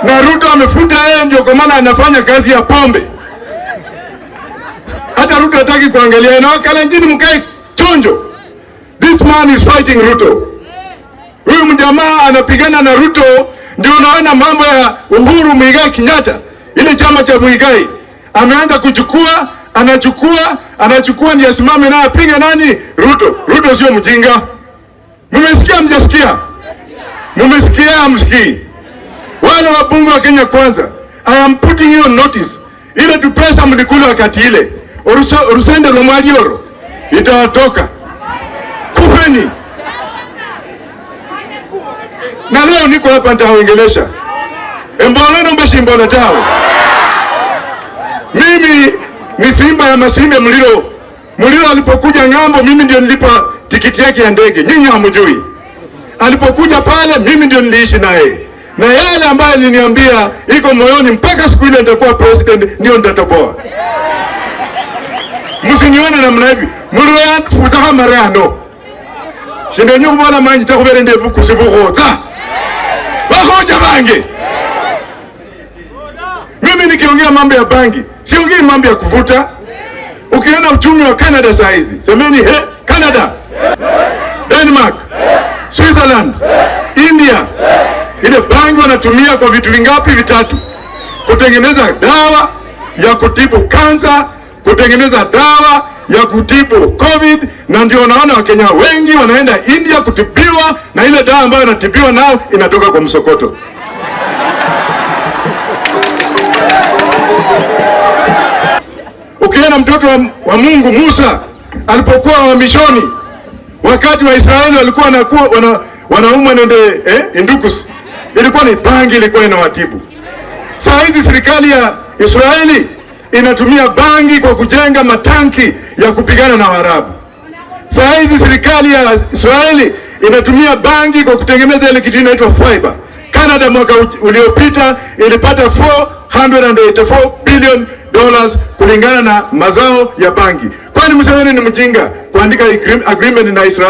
Na Ruto amefuta yeye, ndio kwa maana anafanya kazi ya pombe. Hata Ruto hataki kuangalia, na Wakalenjin mkae chonjo. This man is fighting Ruto. Huyu mjamaa anapigana na Ruto, ndio unaona mambo ya Uhuru Muigai Kenyatta, ile chama cha Muigai ameanza kuchukua, anachukua, anachukua, ndiye asimame naye apinge nani? Ruto. Ruto sio mjinga. Mmesikia mjasikia? Mmesikia msikii? Wale wabunge wa Kenya Kwanza, I am putting you on notice. Ile tu pesa mlikula wakati ile orusende lomwalioro itawatoka, kufeni. Na leo niko hapa nitawaongelesha emboleno mbeshimbona tawe. Mimi ni simba ya Masinde Muliro. Muliro alipokuja ng'ambo, mimi ndio nilipa tikiti yake ya ndege, nyinyi hamjui. Alipokuja pale, mimi ndio niliishi naye, na yale ambayo aliniambia iko moyoni mpaka siku ile nitakuwa president, ndio nitatoboa. Msinione namna hivi Muliro yanfuza marano shindenye kubola manji takubere ndevu kusibukhotsa bakhoja bange. Mimi nikiongea mambo ya bangi siongei mambo ya kuvuta. Ukiona uchumi wa Canada saa hizi, semeni he, Canada, Denmark, Switzerland, India, ile bangi wanatumia kwa vitu vingapi? Vitatu: kutengeneza dawa ya kutibu kansa, kutengeneza dawa ya kutibu COVID, na ndio naona Wakenya wengi wanaenda India kutibiwa, na ile dawa ambayo wanatibiwa nao inatoka kwa msokoto. Ukiona mtoto wa Mungu Musa alipokuwa uhamishoni, wakati wa Israeli walikuwa wanaumwa nende indukus, ilikuwa ni bangi ilikuwa inawatibu. Saa hizi serikali ya Israeli inatumia bangi kwa kujenga matanki ya kupigana na Waarabu. Saa hizi serikali ya Israeli inatumia bangi kwa kutengeneza ile kitu inaitwa fiber. Canada mwaka uliopita ilipata 484 billion dollars kulingana na mazao ya bangi. Kwani Museveni ni mjinga kuandika agreement na Israeli?